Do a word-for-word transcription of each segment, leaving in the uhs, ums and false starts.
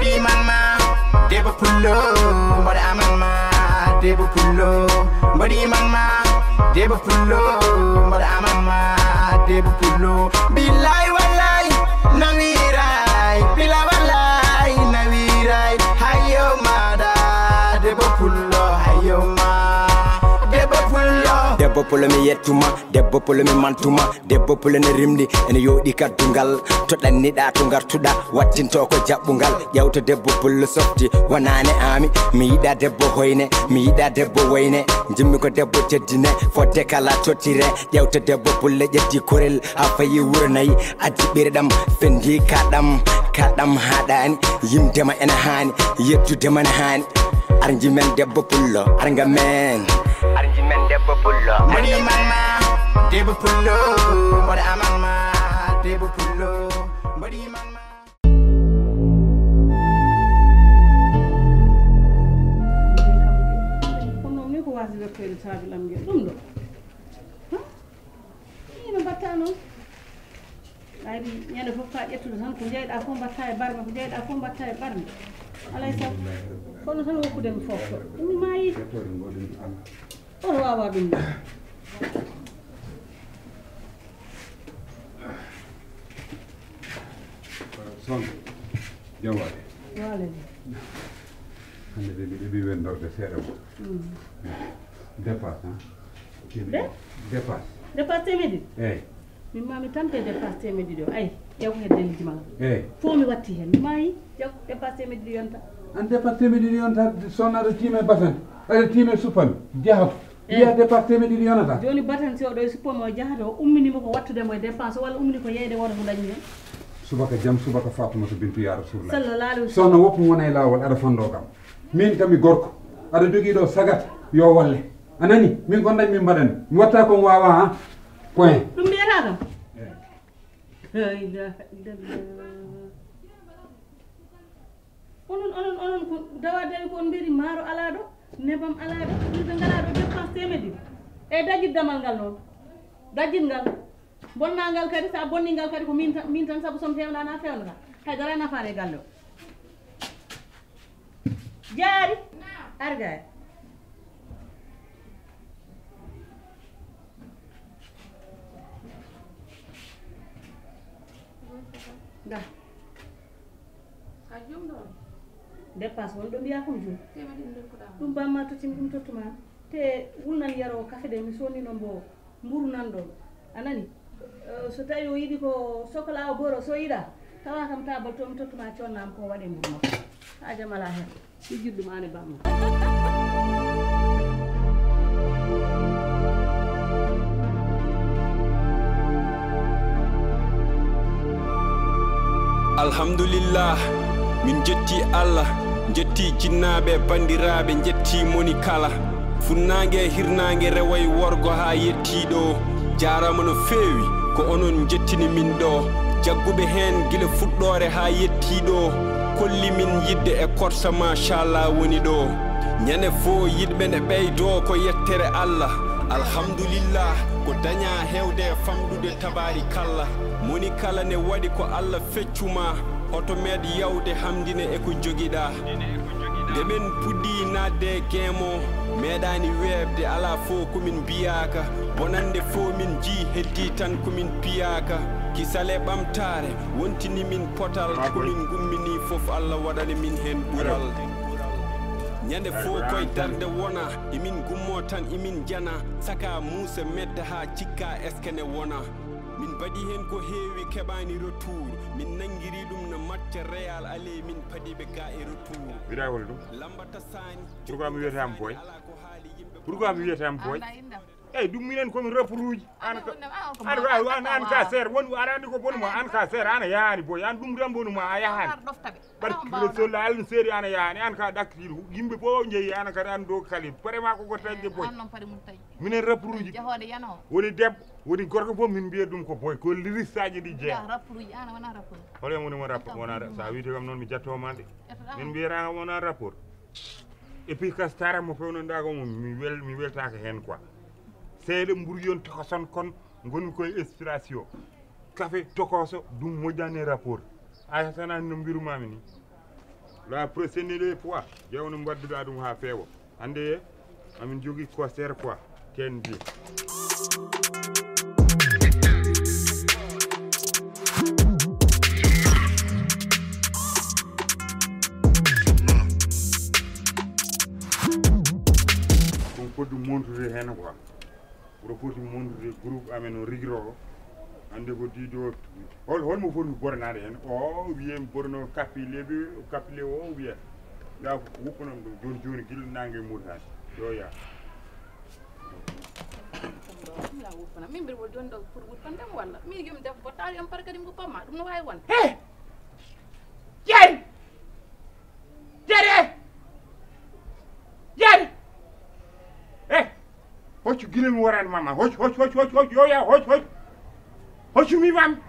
Iman ma, debbo pullo, mbaɗa aman ma, debbo pullo, mbaɗi iman ma, debbo pullo, mbaɗa aman ma, debbo pullo. Billahi wallahi, nawiray, bila wallahi, nawiray. Hayo maɗa, debbo pullo, hayo ma, debbo pullo. Debbo pullo mi yettuma, debbo pullo mi mantuma, debbo pullo ne rimɗi, ene yooɗi kaddungal. To ɗanniɗa to gartuɗa, wattinto ko jaɓɓungal. Ƴewta debbo pullo softi, wonani ami. Mi yiɗa debbo hoyne, mi yiɗa debbo woyne. Jimmi ko debbo teddine, fodde kala tottire. Ƴewta debbo pullo ƴetti korel, ha fayi wuro nayi. Addi ɓerɗam, fendi kaɗam, kaɗam haɗani. Yimdema ene hani, yettudema ne hani. Ar jimen debbo pullo, ar nga men. Ar jimen debbo pullo, ar mbaɗi nga men. Iman ma, debbo pullo, mbaɗa aman ma, debbo pullo, mbaɗi iman ma. Kono ni ko wasde wettoyde saabi lamgel ɗum ɗo. Ino mbatta noon. Ɓayri ñande fof ka ƴettude tan ko jeyɗa fof mbatta e barme, ko jeyɗa fof mbatta e barme. Alay sago, kono tan wokkudemi fof ko ɗum maayi. Oto wawa ɗum ɗo. Son, jam waɗe. Wale. Hande de mbiɗo ɓi wendorde seeɗa mo. Dépasse, hein? Dépasse. Dépasse temedde ɗiɗi? Eyyi. Min ma mi tampe dépasse temedde ɗiɗi o. Ay, ƴeew ko hedde lijimal. Eyyi. Fof mi watti hen. Mi maayi, ƴeew dépasse temedde ɗiɗi yonta. An dépasse temedde ɗiɗi yonta, sonna aɗa tiime basante, aɗa tiime suppame, jahato. Eyyi. Wiya dépasse temedde ɗiɗi yonata. Joni batan si oɗo e suppame o jahato, o ummini mo ko wattude mo e dépense walla ummini ko yeyde woto mo dañi hen? Subaka jam, subaka Fatumata Bintu ya Rasulullah. Sallallahu alaihi wasallam. Sonna woppu wona e lawol, aɗa fondo kam. Min kam mi gorko. Aɗa jogii ɗo sagat, yo walle. A nani? Min kon dañ min mbaɗani. Mi watta kon wawa, ha? Point. Ɗum mbiyata kam? La ilaha illallah. Onon, onon, onon ko dawa dawi ko on mbiyata maaro ala ɗo, nebam ala ɗo, ɓurɓe ngala ɗo dépense temedde ɗiɗi. E dajit damal ngal noon. Dajit ngal. Bonnangal kadi, sa bonni ngal kadi ko min tan, min tan sabu somi fewnana fewnata. Haydara nafaani e galle o. Jaari. Ar gay. Nda. Ka jum ɗo. Dépense won ɗo mbiya ko jum. Temedde ɗiɗi ndokkuɗa. Ɗum bamma tottimi ɗum tottuma. Te wulnan yarowo kafe de mi sonnino mbo mburu nan ɗon. A nani? Eh, so tawi o yiɗi ko sokola o boro, so yiɗa, tawa kam tabal to mi tottuma connam ko waɗe mburu makko. Hajam ala hen. Mi jiɗɗum an e bamma. Alhamdulillah, min jetti Allah, jetti jinnaaɓe, banndiraaɓe, jetti moni kala. Funnaange e hirnaange, rewo e worgo haa yettii ɗo. Jaaraama no feewi, ko onon njettini min ɗo. Jagguɓe heen gila fuɗɗoore haa yettii ɗo. Kolli min yiɗde e korsa, machallah woni ɗo. Ñande foo yiɗɓe ne ɓeydoo, ko yettere Allah. Alhamdulillah, ko dañaa heewde e famɗude, tabaarikalla. Moni kala ne waɗi ko Allah feccu ma, hoto meeɗ yawde hamndine e ko njogiɗaa. Nde min puɗɗii naatde e geemo, meeɗaani weeɓde, alaa fof ko min mbiyaaka. Bonannde fof min njii, heddii tan ko min piyaaka. Kisal e ɓamtaare wontini min potal, ko min ngumminii fof, Allah waɗani min heen ɓural. Ñande fof koye darnde wona, emin ngummoo tan emin njana, saka muusa medda haa cikka est-ce que ne wona. Min mbaɗi heen ko heewi, keɓaani retour. Min nanngiri ɗum no match Real, ale min paɗi ɓe ga e retour. Mbiɗa woni ɗum. Lamba tasaani. Pourquoi mi wiyetaama boy? Pourquoi mi wiyetaama boy? Anda inda. Eyyi, ɗum minen komin rappuruuji. An ko, an ko an, an, an ka seer, won, aɗa anndi ko bonu ma, an ka seer, an a yahaani boy, an ɗum tan bonu ma, a yahaani. Ɓar kilo solla alin seeri, an a yahaani, an ka ɗakkitiiɗo, yimɓe fof njeyi, an kadi an ɗo kali, pare ma ko gottaji de boy. An noon pare mum tawi. Minen rappuruuji. Jahooɗe yano. Woni debbo, woni gorko fof min mbiya ɗum ko boy, ko liristaji ɗi jeeya. Rappuruuji, an a wona rapport. Hol en woni mo rapport, wona ra-, sa wiyte kam noon mi jatto ma de. Ƴettoɗa. Min mbiyata kam wona rapport. Et puis, kas tara mo fewnanɗa ko mum, mi wel-, mi weltaka hen quoi. Seeɗa mburu yon tokoson kon, ngoni koye inspiration. Café tokoso, ɗum moƴƴani rapport. Ay, tan anndi no mbirumami ni. La prochaine fois, jawno mbadduɗa ɗum ha feewa. Hande amin jogui concert quoi, T N B. Kon fodde montude hen quoi. Oɗo foti montude groupe amen o Rigiro. Hande ko dido hol holmo foti boranade hen? O wiye bono kapile, kapile o wiye. Nda ko wuppanon ɗum joni joni gila nangue murtani. Yo ya. Ɗum la wuppana. Min mbiɗa woni joni ɗo pour wuppandema walla? Min yomi debbo bottaɗo yomi par kadi mi wuppama. Ɗum no wawi wonde. He! Jeeri! Jeeri! Jeeri! Eh! Hoccu gila mi worani mama. Hoccu, hoccu, hoccu, hoccu, hoccu, yo ya, hoccu, hoccu. Hoccu mi mam.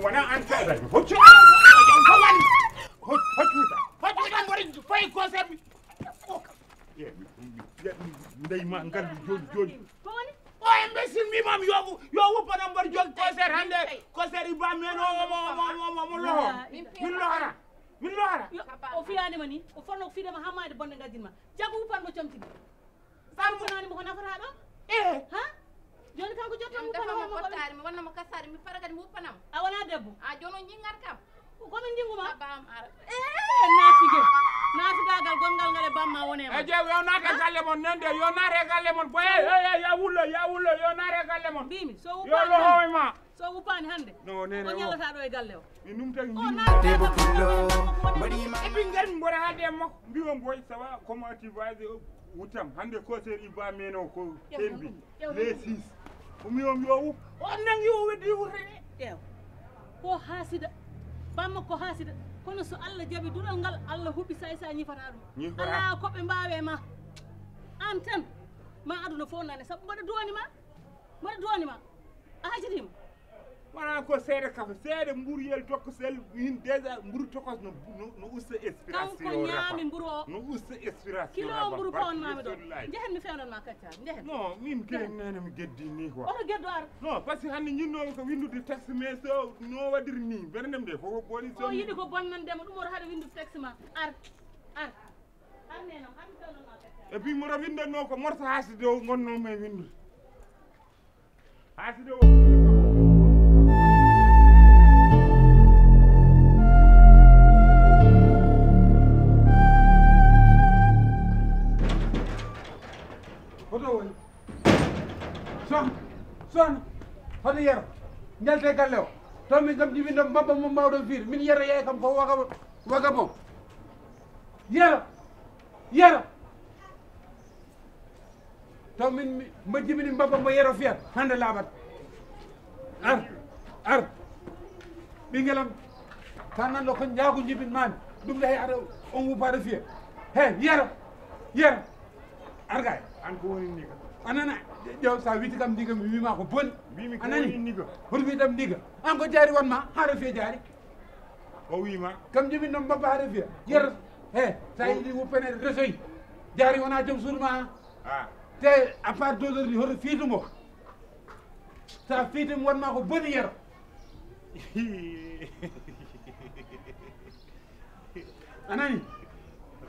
Wona an ka. Hoccu. Hoccu, hoccu mi ta. Hoccu mi tan wari fay concert mi. Ndey ma ngal joni joni. Ko woni? O imbécile mbimam yo, yo wuppanam mboɗo jogui concert hande. Concert Iba men o omo omo omo omo loho. Min lohora. Min lohora. Yo, o fiyanima ni, o fonno ko fidema ha mayde bonde gadinma. Jago wuppanmo comtini. Sarmo nanimo ko nafata ɗo. Eh. Ha? Joni kanko jotto wuppanamo ko ɓe. Wonnamo kasaɗe mi para kadi mi wuppanamo. A wona debbo. A joni o jingat kam. Komin jinguma. Bam ara. Eh, naafige. Naafigagal gongal ngal e bamma wone ma. E jew yo naata galle mon nende, yo naata galle mon. Boye, eh, eh, ya wullo, ya wullo, yo naata galle mon. Mbimi so wupani hande. Yo lo hoy ma. So wupani hande. No nene o ñalata ɗo e galle o. Min ɗum tagi. O naata. Debbo pullo. Mbaɗima. E ɓinngel mboɗa haalde e makko mbiwon boy ça va, comment tu vas? Wuttam hande concert Iba men o ko tembi. Les six. O mi on yo wup. O nangi o weddi wutte de. Ƴeew. Ko hasida. Bamma ko hasida. Kono so Allah jaɓi duɗal ngal, Allah huɓi say sa ñifata ɗum. Ñifata. Ala ko ɓe mbawe ma. An tan ma aduna fof nane sabu mbaɗa duwani ma. Mbaɗa duwani ma. A hajidima. Wona ko seeɗa kafa seeɗa mburuyel tokosel min déjà mburu tokos no no no usta expiration. Kanko ñaami mburu o. No usta expiration. Kilo mburu pawn mami ɗo. Njehen mi fewnan ma kacca njehen. Non min ke nene mi geddi ni quoi. Oto geddo ar. Non parce que hande ñinno ko windude texte mais so no wadir ni bernde de ko boni so. O yiɗi ko bonnan dema ɗum oto haɗa windude texte ma ar ar. Ar nenam ar mi fewnan ma kacca. Et puis mo windanno ko morso haside o gonno me windude. Haside o. Hoto woni? Sohna, sohna, hoto yero. Njalte galle o. Taw min kam jibinɗo mbabba mo mbawɗo fiir. Min yero yeey kam ko waga, waga mo. Yero, yero. Taw min mbo jibini mbabba mbo yero fiyat hande laaɓat. Ar, ar. Ɓingelam. Tan nan ɗo ko njaago jibin mami. Ɗum de aɗa on wupaɗo fiya. He, yero. Yero. Ar gay. An ko woni ndiga? Anana. Ƴeew sa witi kam ndiga mi wima ko boni. Mbimi ko woni ndiga? Hoto witam ndiga? An ko jaari wonma haɗa fiya jaari. O wima. Kam jibin noon mbabba haɗa fiya. Yero. He, sa yiɗi wuppene resoy. Jaari wona joom suudu ma. Ah. Te à part deux heures ni hoto fiitu mo. Sa fiitu mo wonma ko boni yero. Anani?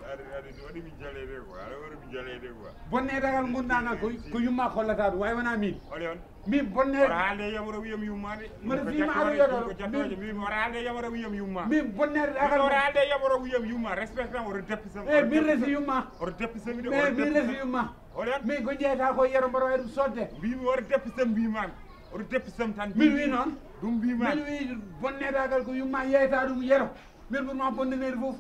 Ari ari waɗi mi jaleede quoi. Ari waɗi mi jaleede quoi. Bonnedagal gondagal ko ko yumma hollata ɗum way wona min. Ole on. Min bonne. Wala haalde yamoro wiyam yumma de. Mbiɗa fima aɗa yoɗo. Min wara haalde yamoro wiyam yumma. Min bonnedagal. Wara haalde yamoro wiyam yumma. Respect tan wara deppi sam. Eh min resi yumma. Wara deppi sam de. Eh min resi yumma. Ole on. Min ko jeyata ko yero mboɗo waɗi ɗum sodde. Mbimi wara deppi sam mbimami. Wara deppi sam tan. Min wi noon. Ɗum mbimami. Min wi bonnedagal ko yumma yeyta ɗum yero. Min ɓurma bonneneede fof.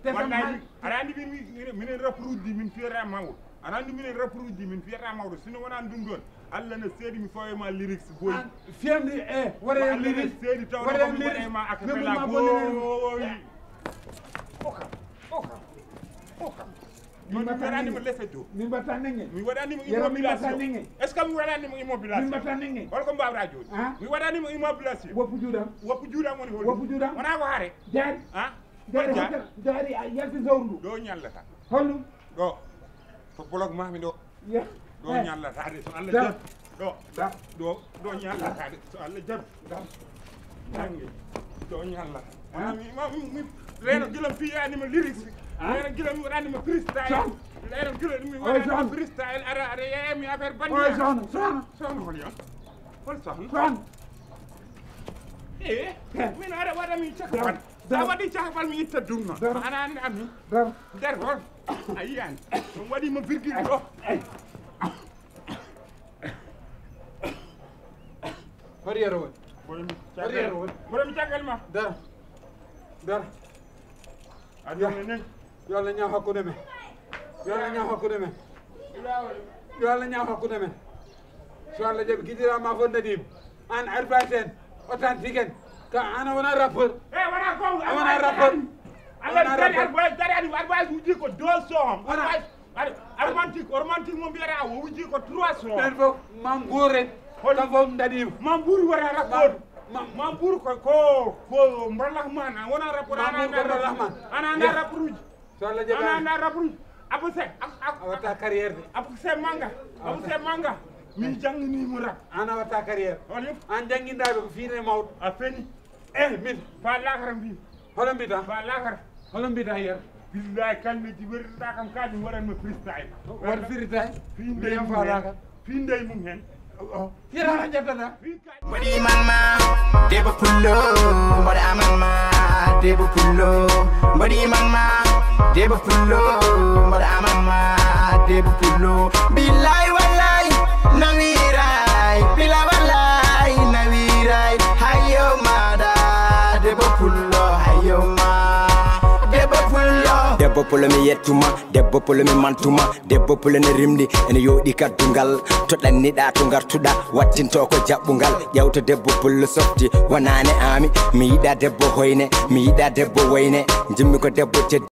Te kam wallahi hay. Aɗa anndi min minen rapporeuji min fiyata mawɗo. Aɗa anndi minen rapporeuji min fiyata mawɗo sino wonani ɗum ɗon. Allah ne seedi mi fawe ma lyrics boy. Fiyamde e waɗa lyrics seedi taw ko mi waɗa ma acapella boy. Oka oka oka. Min mi waɗanima lese do. Min mbatta nenge. Mi waɗanima immobilisation. Est ce que mi waɗanima immobilisation? Min mbatta nenge. Holko mbawɗa joni? Mi waɗanima immobilisation. Woppu juuɗam. Woppu juuɗam woni hol? Woppu juuɗam. Wona ko haare. Jaari. Ha? Jaari hokkere jaari a yalti zawru ndu. Ɗo ñallata. Holɗum? Ɗo. To bolok mami ɗo. Ɗo ñallata de so Allah jaɓi. Ɗo. Ɗo. Ɗo ñallata de so Allah jaɓi. Nange. Ɗo ñallata. Ah, mi, ma, mi, mi, reeno gila mi piyaani ma lyrics. Ah? Reeno gila mi waɗaani ma freestyle. Son. Reeno gila mi waɗaani ma freestyle. Ara, ara, yeeya mi affaire bandi. Oy, son, son. Son hol yon? Hol son? Son. Eh, min ara waɗa mi cakafal. Dar. A waɗi cakafal mi itta ɗum noon. Dar. Ana anndi ami. Dar. Nder hol? A yiyan. Ɗum waɗi ma virgule ɗo. Hoto yero won. Hoto yero won. Mboɗo mi caggal ma. Dara. Dara. A ɗum ne. Yo Allah ñaaw hakkunde men. Yo Allah ñaaw hakkunde men. Yo Allah ñaaw hakkunde men. So Allah jaɓi, giɗiraama fof daɗiima. Aan Arba Sène, authentique en. Ka aan a wonaa rappeur. Eh, wonaa ko, a wonaa rappeur. Allah dari Arba, dari Arba, Arba wujji ko deux sons. Wonaa. Ar-, aromantique, aromantique mo mbiyata o wujji ko trois sons. Ɓen fof, Mam Gour en, kam fof daɗiima. Mam Gour wona rapport. Mam, Mam Gour ko, ko, ko Mbralahman, a wona rapport, Mam Gour ko Mbralahman. Ana anda rapport uji. So Allah jaɓi. Ana anda rapport uji. Abou Sène, ab-, ab-, a watta carrière de. Abou Sène Manga, Abou Sène Manga. Min jangini mo rap. An a watta carrière. Woni? An janginɗaa ɓe ko fiine mawɗo. A feni. Eh, min. Fa lakara mbi. Holo mbita? Fa lakara. Holo mbita yer? Billahi kalmeji werɗa kam kadi waɗan mo freestyle. Waɗ freestyle? Fi ndey mum hen. Fi ndey mum hen. Yerana jaddana. Mbaɗi man ma, debbo pullo, mbaɗa aman ma, debbo pullo, mbaɗi man ma, debbo pullo, mbaɗa aman ma, debbo pullo. Billahi wallahi, nawiray, bila wallahi, nawiray. Hayo maɗa, debbo pullo, hayo ma, debbo pullo. Debbo pullo mi yettuma, debbo pullo mi mantuma, debbo pullo ne rimɗi, ene yooɗi kaddungal. To ɗanniɗa to gartuɗa, wattinto ko jaɓɓungal. Ƴewta debbo pullo softi, wonani ami. Mi yiɗa debbo hoyne, mi yiɗa debbo woyne. Jimmi ko debbo teddi.